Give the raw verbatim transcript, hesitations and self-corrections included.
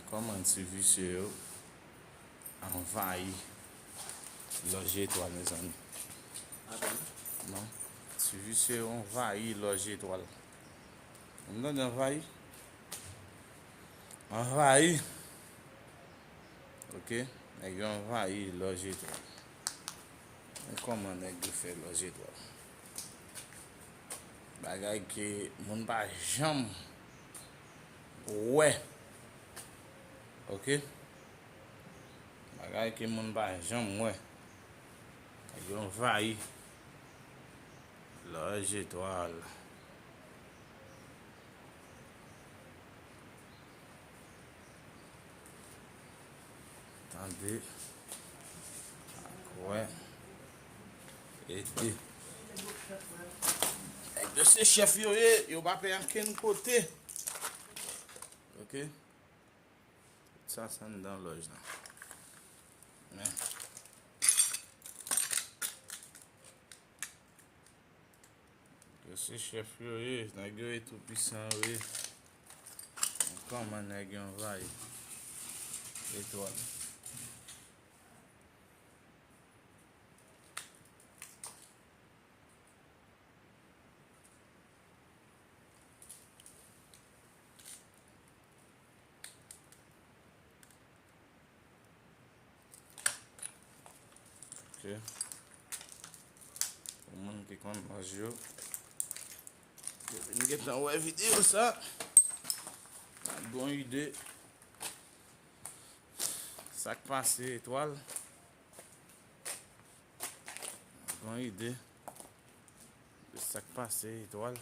Kòman ti visye yo anvayi lòj etwal, mezanmi? Non, ti visye yo anvayi lòj etwal. Ou tande anvayi? Anvayi. Ok, nèg yo anvayi lòj etwal. Men kòman nèg yo fè lòj etwal? Bagay ke moun pa janm wè. Ok? Bagay ke moun pa janm wè. Nèg yo anvayi lòj etwal. Tande, akwè, ede. Nèg yo se chèf yo ye, yo pa pè ankenn kote. Ok? Tout sa, se anndan lòj la. Men. Yo se chèf yo ye, nèg yo ye toupisan yo ye. Kòman nèg yo anvayi etwal? Ok. Pou moun ki konn lòj yo, yo vin gentan wè videyo sa, n ap gon ide sa k pase etwal. N ap gon ide de sa k pase etwal.